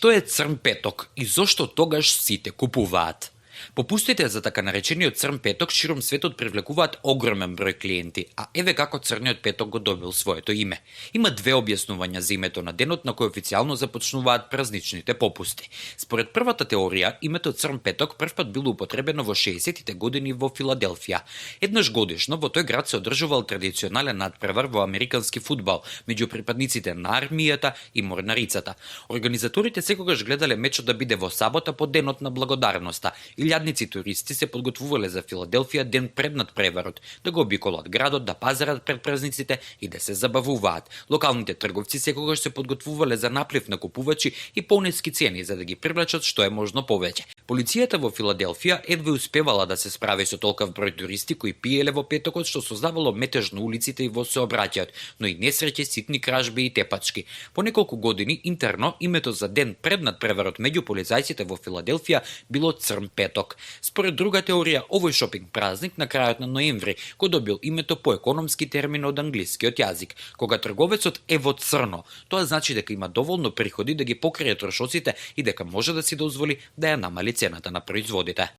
Што е црн петок и зошто тогаш сите купуваат? Попустите за така наречениот црн петок широм светот привлекуваат огромен број клиенти, а еве како црниот петок го добил своето име. Има две објаснувања за името на денот на кој официјално започнуваат празничните попусти. Според првата теорија, името црн петок првпат било употребено во 60-тите години во Филаделфија. Еднаш годишно во тој град се одржувал традиционален надпревар во американски фудбал меѓу припадниците на армијата и морнарицата. Организаторите секогаш гледале мечот да биде во сабота по денот на благодарноста. Илјадници туристи се подготвувале за Филаделфија ден пред надпреварот, да го обиколат градот, да пазарат пред празниците и да се забавуваат. Локалните трговци секогаш се подготвувале за наплив на купувачи и пониски цени за да ги привлечат што е можно повеќе. Полицијата во Филаделфија едва успевала да се справи со толков број туристи кои пиеле во петокот, што создавало метеж на улиците и во сообраќајот, но и несреќи, ситни кражби и тепачки. По неколку години интерно името за ден пред надпреварот меѓу полицајците во Филаделфија било црн петок. Според друга теорија, овој шопинг празник на крајот на ноември го добил името по економски термин од англискиот јазик. Кога трговецот е во црно, тоа значи дека има доволно приходи да ги покрие трошоците и дека може да си дозволи да ја намали цената на производите.